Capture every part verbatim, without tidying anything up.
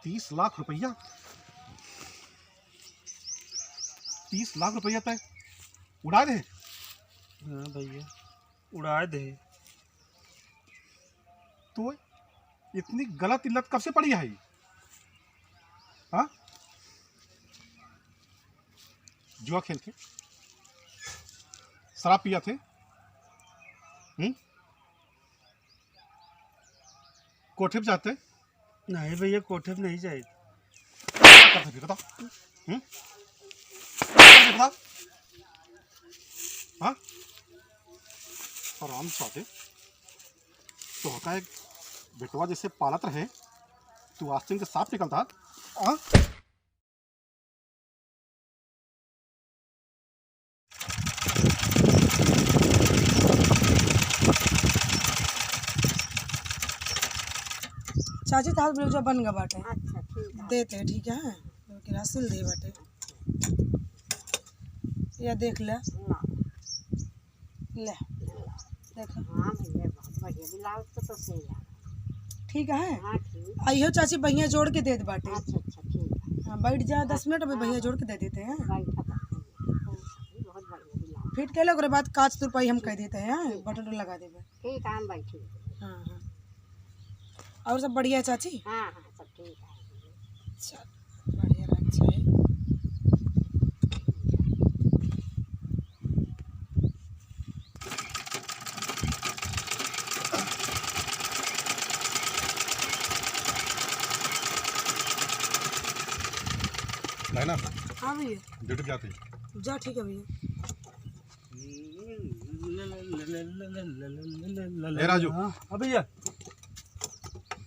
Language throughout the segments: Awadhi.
तीस लाख रुपया, तीस लाख रुपया तय उड़ा दे। हाँ भैया, उड़ा दे। तो इतनी गलत लत कब से पड़ी है? हाँ, जुआ खेलते, शराब पियाथे, हम्म, कोठे पे जाते। नहीं भैया, कोठे पे नहीं जाए। का करते फिर बताओ? हम्म? का करते फिर बताओ? हाँ? हराम सादे। तो होता है, बेटवा जैसे पालत रहे, तू आस्तीन के सांप निकलता। हाँ? चाची, तहार ब्लाउज बन गवा बाटे। अच्छा, ठीक है। देते, ठीक है, लेकिन सिल दे बाटे। या देख ले। ला। ले, देखा। हाँ भैया, बहुत बढ़िया ब्लाउज तो, तो सिल जाएगा। ठीक है। हाँ, ठीक। आ, इहो चाची बहिया जोड़ के देत बाटे। अच्छा, अच्छा, ठीक है। हाँ, बैठ जा, दस मिनट में बहिया जोड़ के दे देते हैं। बैठा तो है। बहुत बढ़िया ब्लाउज। फिट कैले, ओकरे बाद काच तुरपाई हम कह देते हैं, बटन उटन लगा देबे। ठीक है, हम बैठी। हाँ, हाँ। और सब बढ़िया है चाची? हाँ, हाँ, सब ठीक है। चल, बढ़िया रहना चाहिए। है ना? हाँ भैया। ड्यूटी पे जाते हैं। जा, ठीक है भैया। ए राजू। हाँ, हाँ भैया।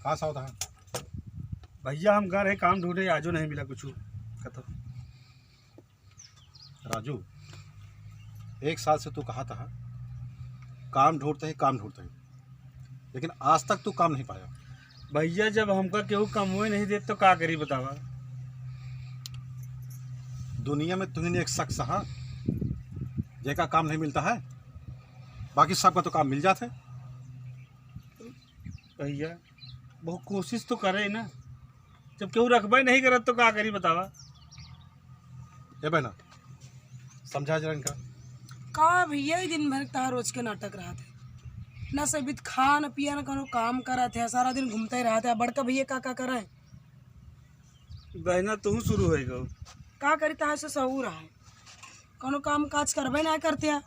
कहाँ से आवत है? भैया, हम गए रहे काम ढूंढे, आजो नहीं मिला कुछ। कतो। राजू, एक साल से तू कहा था काम ढूंढते हैं, काम ढूंढते हैं, लेकिन आज तक तू काम नहीं पाया। भैया, जब हमका केहू कमवे नहीं देत तो का करी बतावा? दुनिया में तुहिन एक शख्स हा जेका काम नहीं मिलता है, बाकी सबका तो काम मिल जात है। भैया, बहुत कोशिश तो करे ना, जब केहू रखबे नहीं करत तो का करी बतावा? ए बहना, समझा जरा इनका। का भैया, ई दिन भर तहार रोज के नाटक रहत है, ना से बित खा न पिया न कोनो काम करत है, सारा दिन घूमते रहत है। बड़का भैया का का करे? बहना, तू शुरू हो गो। का करी, तहार से सहूर है, कोनो काम काज करबे ना करते है।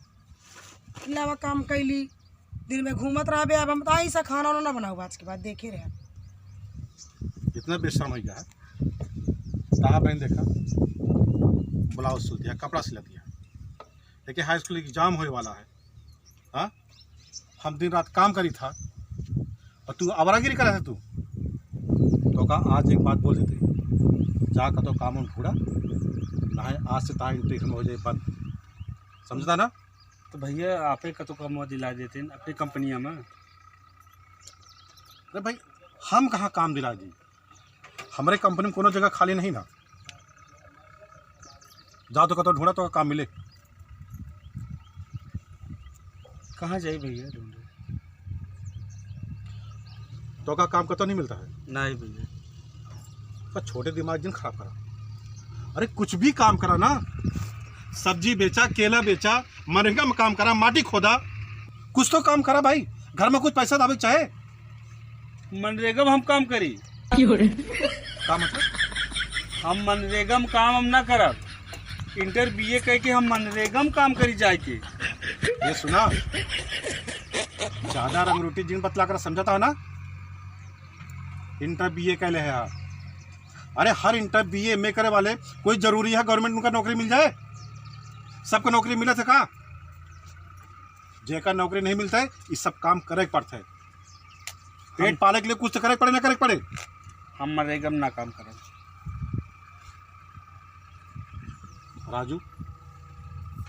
लावा काम कैली, दिन में घूमत रहबे। अब हम बताई सा खाना वाना ना बनाऊ, आज के बाद देखे रहे। इतना बेशरम हो गया है। कहा बहन देखा, ब्लाउज सिल दिया, कपड़ा सिला दिया, लेकिन हाई स्कूल एग्जाम होए वाला है। हाँ, हम दिन रात काम करी था और तू आवारागिरी करा था तू। तो का आज एक बात बोल देते, जा का तो काम उम ढूंढा, ना है आज से ताई इंटरव्यू हो जाए बंद, समझता ना? तो भैया, आपे कतो काम दिला देते हैं अपनी कंपनिया में। अरे भाई, हम कहाँ काम दिला दी? हमरे कंपनी में कोनो जगह खाली नहीं ना। जा तो कतो ढूंढा तो काम मिले। कहाँ जाई भैया ढूंढे? तो का काम कतो नहीं मिलता है? नहीं भैया। का छोटे दिमाग जिन खराब करा। अरे कुछ भी काम करा ना, सब्जी बेचा, केला बेचा, मनरेगा में काम करा, माटी खोदा, कुछ तो काम करा भाई, घर में कुछ पैसा तो आवे चाहे। मनरेगा में हम काम करी। का मतलब? हम मनरेगा में काम हम ना करब। इंटर बीए कह के हम मनरेगा में काम करी जाए के। ये सुना, ज्यादा रंगरूटी जिन बतला कर समझता है ना, इंटर बीए कह ले है। अरे हर इंटर बीए एमए करे वाले कोई जरूरी है गवर्नमेंट उनका नौकरी मिल जाए? सबको नौकरी मिले थे का? जेका नौकरी नहीं मिलता है, ये सब काम करे के पड़ता है। पेट हम पाले के लिए कुछ तो करे के पड़े, ना करे के पड़े। हम मनरेगा में ना काम करब। राजू,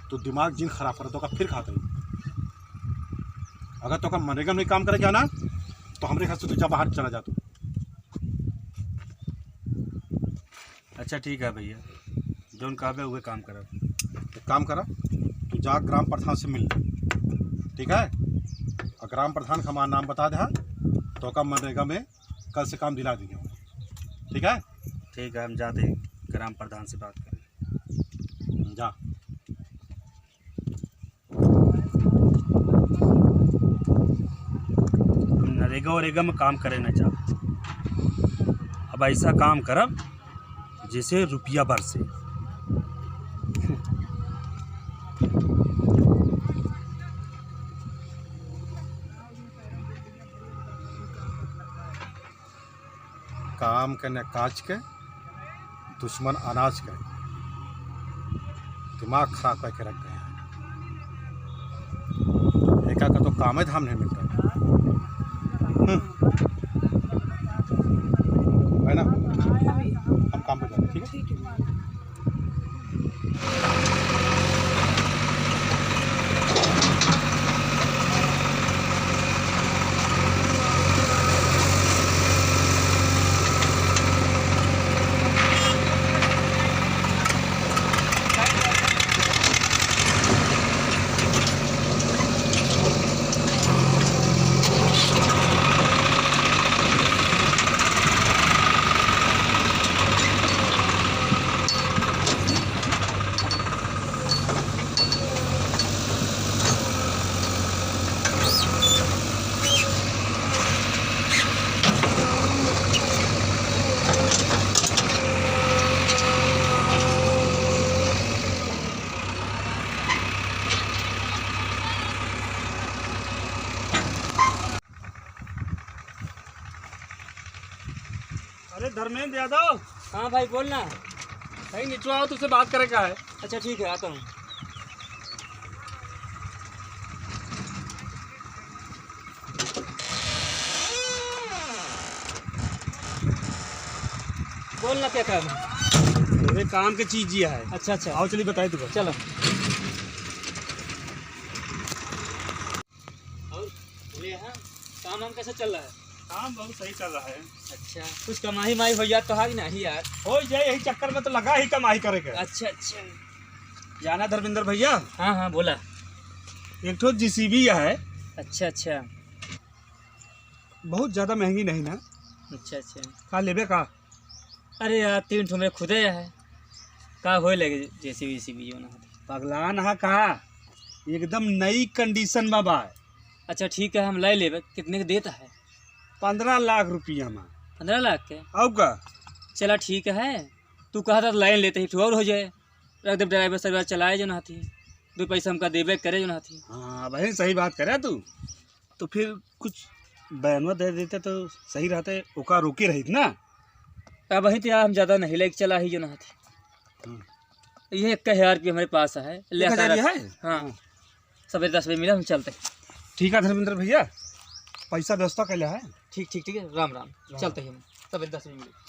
तू दिमाग जिन खराब कर, तो का फिर खाता है। अगर तो का मनरेगा में काम करे क्या ना, तो हमरे घर से तू जा, बाहर चला जा तू। अच्छा ठीक है भैया, जौन कहबे उहे काम करब। एक काम करा, तू जा ग्राम प्रधान से मिल, ठीक है? और ग्राम प्रधान का हमारा नाम बता दे, तो का मनरेगा में कल से काम दिला देंगे। ठीक है? ठीक है, हम जाते हैं, ग्राम प्रधान से बात करें। जा। नरेगा वरेगा में काम करे ना जा। अब ऐसा काम करब, जैसे रुपया बरसे। काम के न काज के, दुश्मन अनाज के, दिमाग खराब करके रख गए हैं। एका का तो कामे धाम नहीं मिलता है। हम्म। है ना? हम काम पे जाते हैं, ठीक है? अरे धर्मेंद्र यादव। हाँ भाई, बोल ना। कहीं नीचे आओ, तुझसे बात करे का है। अच्छा, ठीक है, आता हूँ। बोल ना, क्या काम है? अरे काम के चीज ही है। अच्छा, अच्छा। आओ, चलिए बताए तुमको। चलो। और बोले, हाँ, काम वाम कैसा चल रहा है? काम बहुत सही चल रहा है। अच्छा, कुछ कमाई माई हो जात तो है कि नहीं यार? हो जाए, यही चक्कर में तो लगा ही कमाई करे के। अच्छा, अच्छा। जाना धर्मेंद्र भैया? हाँ, हाँ, बोला। एक ठो जेसीबी है। अच्छा, अच्छा। बहुत ज्यादा महंगी नहीं ना। अच्छा, अच्छा। का लेबे का? अरे यार, तीन ठो मेरे खुदे है, का होए लगे जेसीबी वेसीबी जो ना होती। पगलान हा का? एकदम नई कंडीशन में बा। अच्छा ठीक है, हम ले लेबे। कितने के देता है? पन्द्रह लाख रुपया में। पन्द्रह लाख के? और का? चला ठीक है, तू कहा था लाइन लेते ही ठो और हो जाए, रख दे ड्राइवर सरवा चलाए जो ना थी, दो पैसा हमका देबे करे जो ना थी। हाँ, वही सही बात करे तू। तो फिर कुछ बयानवा दे देते तो सही रहते, ओका रोके रहित ना। अब वही तो यार हम ज्यादा नहीं लेके चला ही जो ना थी। हाँ। ये एक हजार रुपये हमारे पास है, ले एक हजार आता ही रख। है? हाँ। हाँ। सवेरे दस बजे मिला, हम चलते। ठीक है धर्मेंद्र भैया, पैसा व्यवस्था कर लिया है। ठीक, ठीक, ठीक है, राम राम। राम। चलते ही हम सवेरे दस बजे मिले।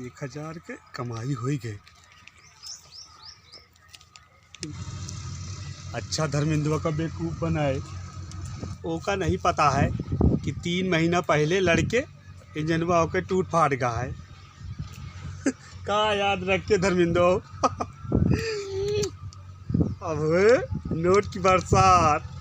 एक हजार के कमाई होई गए। अच्छा धर्मेंद्र का बेवकूफ बनाए, ओका नहीं पता है कि तीन महीना पहले लड़के इंजनवा होके टूट फाट गया है। का याद रखे धर्मेंद्र? अब हुए नोट की बरसात।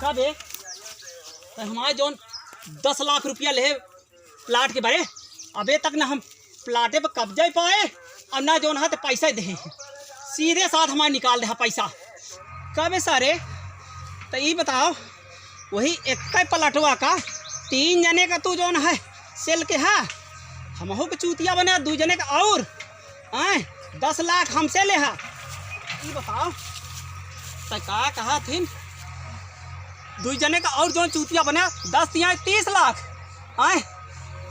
का बे? तो हमारे जौन दस लाख रुपया लेहे प्लाट के बारे, अबे तक ना हम प्लाटे पर कब्जा ही पाए और ना जौन है तो पैसा ही दे। सीधे साथ हमारे निकाल दे पैसा। का बे सारे, त ई बताओ, वही एक्कै प्लाटवा का तीन जने का तू जौन है सेल के हा, हमहू के चूतिया बने, दुइ जने का और, आय, दस लाख हमसे लेहा। ई बताओ, त का कहा थिन, दुइ जने का और जौन चूतिया बने, दस तिया तीस लाख, आय,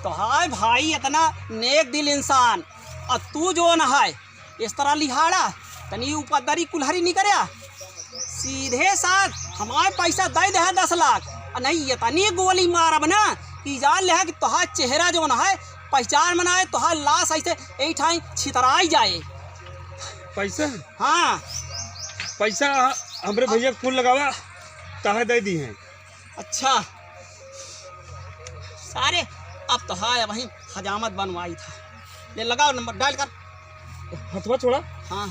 तो हाय भाई, इतना नेक दिल इंसान, और तू जौन है, इस तरह लिहाड़ा, तनी उपदरी कुल्हरी निकर्या। सीधे साथ हमार पैसा दइ देहा दस लाख, अ नहीं इतनी गोली मारब ना कि जान लेहा कि तोहार चेहरा जौन है, पहचान में ना आए, तोहार लाश ऐसे यही ठाई छितराई जाए। पैसा? हाँ। पैसा हमरे भैया के फोन लगावा, तोहार दइ दिहे। अच्छा। सारे, अब तो हाय, वहीं हजामत बनवाई था। ले लगाओ नंबर, डायल कर। हथवा छोड़ा। हाँ।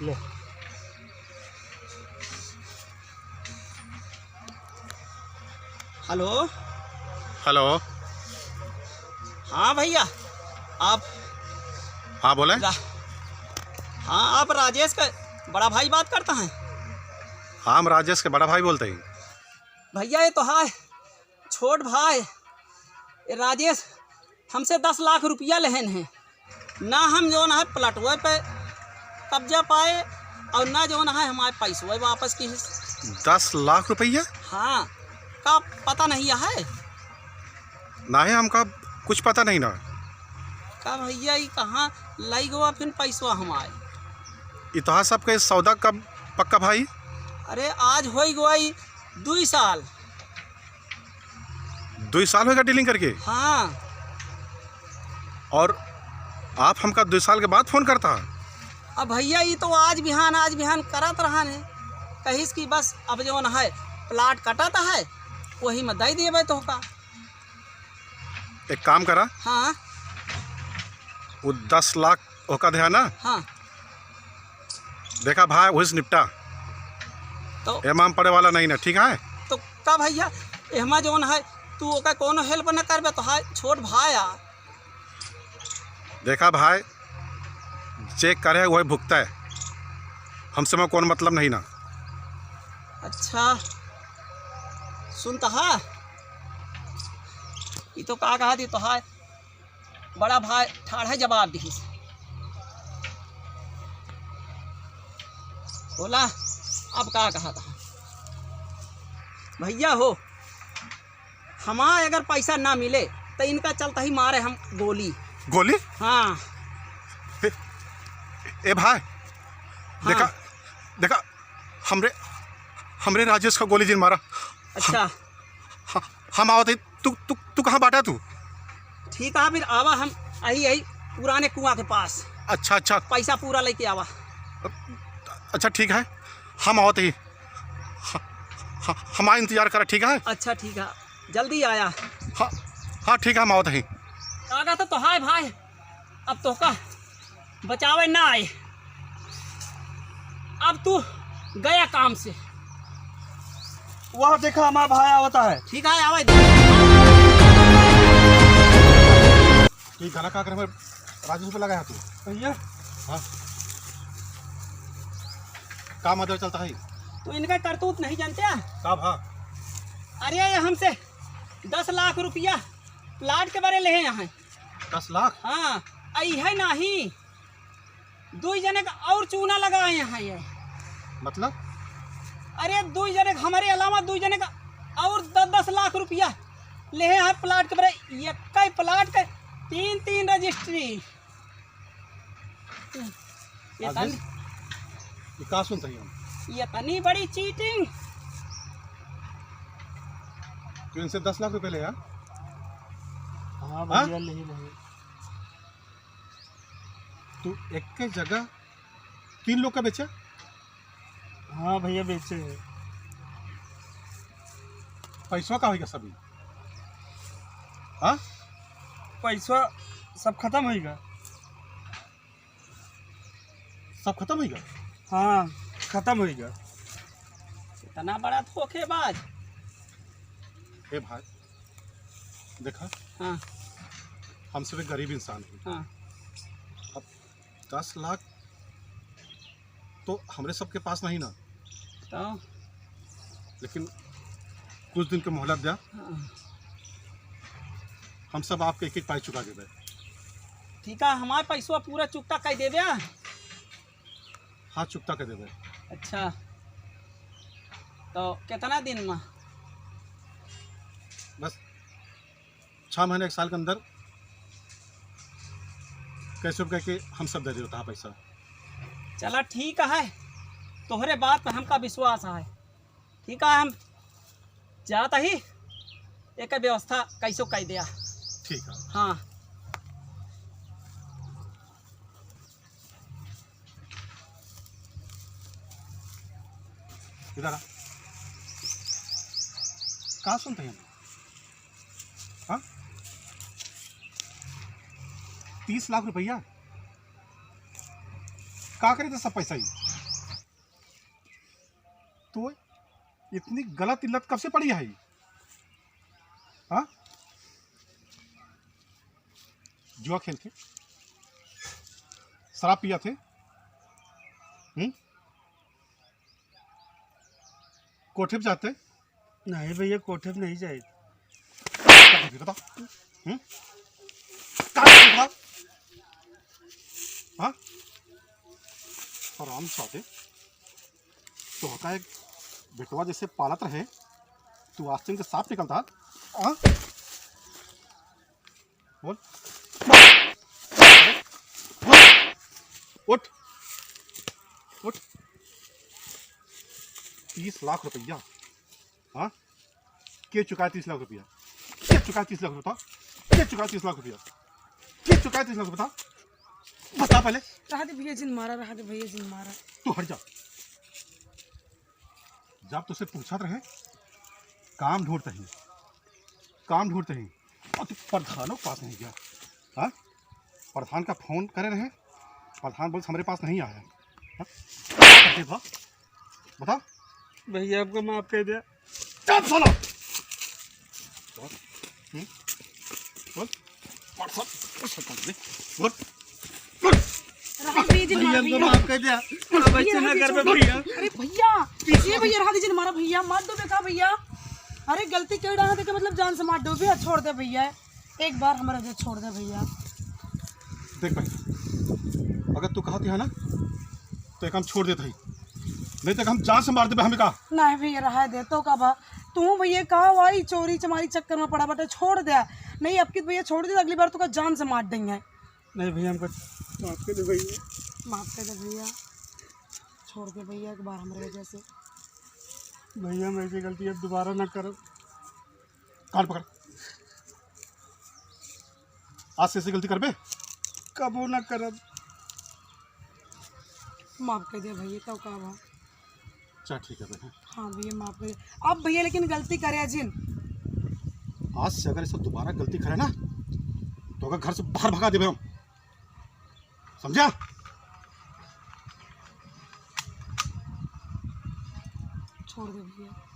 ले। हेलो। हेलो। हाँ भैया, आप हाँ, बोले। रा-, हाँ, आप राजेश का बड़ा भाई बात करता है? हाँ, हम राजेश के बड़ा भाई बोलते हैं। भैया, ये तो है छोट भाई, ये राजेश हमसे दस लाख रुपया लेहन है। ना हम जौन है प्लाटवे पे कब्जा पाए और ना जौन है हमारे पैसवे वापस किहिस। दस लाख रुपया? हाँ, का पता नहीं है? नहीं, हमका कुछ पता नहीं ना। का भैया, ई कहाँ लई गवा फिर पैसवा हमारे? ई तोहार सबके सौदा कब पक्का भाई? अरे, आज होई गवा ई दुई साल। दुई साल होइगा डीलिंग करके? हाँ। और आप हमका दुई साल के बाद फोन करता? अब भैया, ई तो आज बिहान, आज बिहान करत रहन है, कहिस कि बस अब जौन है प्लाट कटत है, वही में दइ देबे तोहका। एक काम करा। हाँ। वो दस लाख ओका देहा ना? हाँ। देखा भाई, वही से निपटा। तो एमा हम पड़े वाला नहीं ना, ठीक है? तो का भैया, एहमा जौन है, तू ओका कोनो हेल्प न करबे, तो हाय, छोट भाई आ। देखा भाई, जे करे वही भुगता है, हमसे में कोनो मतलब नहीं ना। अच्छा, सुन तो हा, ई तो का कहा दी तो हाय, बड़ा भाई ठाढ़े जवाब दिहिस। बोला, अब का कहा था? भैया हो, हमार अगर पैसा ना मिले, तो इनका चलता ही मारे हम गोली। गोली? हाँ। ए, ए भाई, हाँ। देखा, देखा, हमरे, हमरे राजेश का गोली जिन मारा। अच्छा। ह-, हम आवत ही, तू, तू, तू कहाँ बाटा तू? ठीक है, फिर आवा हम आई, आई पुराने कुआं के पास। अच्छा, अच्छा। पैसा पूरा लेके आवा। अच्छा, ठीक है, हम आवत ही। ह-, ह-, हमारा इंतजार करा, ठीक है? अच्छा, ठीक है, जल्दी आया। हाँ, हाँ, ठीक है, हम आवत ही। काका तो, तो हाय भाई, अब तोहका बचावे ना आए। अब तू गया काम से। वह देखा, हमारा भाई आवता है। ठीक है, आवे दे। तू ये गाना का करे हमारे राजू पे लगाया तू? भैया। हाँ। का मदद चलता है? तू इनका करतूत नहीं जानते? का भा? अरे, ये हमसे दस लाख रुपया प्लाट के बारे लेहे यहाँ। दस लाख? हाँ, आई है नहीं। दुई जने का और चूना लगाए हैं ये। मतलब? अरे, दुई जने का, हमारे अलावा दुई जने का और दस दस लाख रुपया लेहे हैं प्लाट के बरे। एक्कै प्लाट के तीन तीन रजिस्ट्री। ये आदमी, तन-, ये का सुनता ही हम? ये इतनी बड़ी चीटिंग। तू इनसे दस लाख रुपए ले यार। हाँ हाँ? भैया, ले ही ले। तू एक के जगह तीन लोग का बेचा? हाँ भैया, बेचे हैं। पैसवा का होइगा सभी? हाँ? पैसवा सब खत्म होइगा। सब खत्म होइगा? हाँ, खत्म होइगा। इतना बड़ा धोखेबाज। ए भाई, देखा, हाँ। हम सब एक गरीब इंसान हैं। हाँ। अब दस लाख तो हमरे सबके पास नहीं ना। तो? लेकिन कुछ दिन के मोहलत द्या। हाँ। हम सब आपके एक एक पाई चुका देबे। ठीक है, हमार पैसवा पूरा चुकता कर देबे। हाँ, चुकता कर देबे। अच्छा, तो कितना दिन में? बस छः महीने, एक साल के अंदर कैसे भी करके हम सब दे देबे तोहार पैसा। चला ठीक है, तोहरे बात पे हमका विश्वास है। ठीक है, हम जात ही एक व्यवस्था कैसो कर दिया। ठीक है। हाँ। इधर आ। का सुनते हैं? हाँ? तीस लाख रुपया? का करे थे सब पैसा ही? तो इतनी गलत इल्लत कब से पड़ी है? हाँ? जुआ खेल के, शराब पिया थे, हम्म? कोठे पे जाते? नहीं भैया, कोठे पे नहीं जाए। का करते बता? हम्म? का करते बता? हाँ? हराम सादे। तोहका एक बेटवा जैसे पालत रहे, तू आस्तीन के सांप निकलता। हाँ? बोल। उठ। उठ। तीस लाख रुपया। हाँ? के चुकाए तीस लाख रुपया? के चुकाए तीस लाख रुपया? के चुकाए तीस लाख रुपया? के चुकाए तीस लाख रुपया? बता पहले। रहा दे भैया जिन मारा, रहा दे भैया जिन मारा। तू हट जा। जब तुझसे पूछत रहे, काम ढूंढत ही, काम ढूंढत ही, और तू प्रधानों के पास नहीं गया। हाँ? प्रधान का फोन करे रहे, प्रधान बोले, "हमरे पास नहीं आया।" हाँ? क्या करते बा? बता। भैया, आपको माफ कर दिया। चुप साला। बोल। हम्म? बोल। परसों, परसों कर दे। बोल। बोल। रहा दे भैया जिन मारा भैया। माफ कर दिया। अब भैया, ऐसे ना रहा दे कर बे छोड़ दे। भैया। अरे भैया, ये भैया रहा दे जिन मारा भैया, मार दो बेटा भैया। अरे गलती कर रहा है, देखे मतलब जान से मार दो भैया, छोड़ दे भैया। एक बार हमारा जो छोड़ दे भैया। देख भाई, अगर तू कहत है ना, तो एक हम छोड़ देत ही, नहीं तो हम जान से मार देबे हमें का। नहीं भैया, रहा दे तो का बा, तू भैया का भाई चोरी चमारी चक्कर में पड़ा बटे, छोड़ दे। नहीं, अब की भैया छोड़ दे, अगली बार तो का जान से मार देंगे। नहीं भैया, हमको माफ कर दे भैया। माफ कर दे भैया, छोड़ दे भैया एक बार हमारे वजह से। भैया, हम ऐसी गलती अब दोबारा ना करब। कान पकड़। आज से ऐसी गलती करबे? कबो ना करब। माफ कर दे भैया, तब का बा? अच्छा, ठीक है बेटा। हाँ भैया, माफ कर दे। अब भैया लेकिन गलती करे जिन। आज से अगर ऐसा दोबारा गलती करे ना, तो अगर घर से बाहर भगा देबे हम। समझा? छोड़ दे भैया।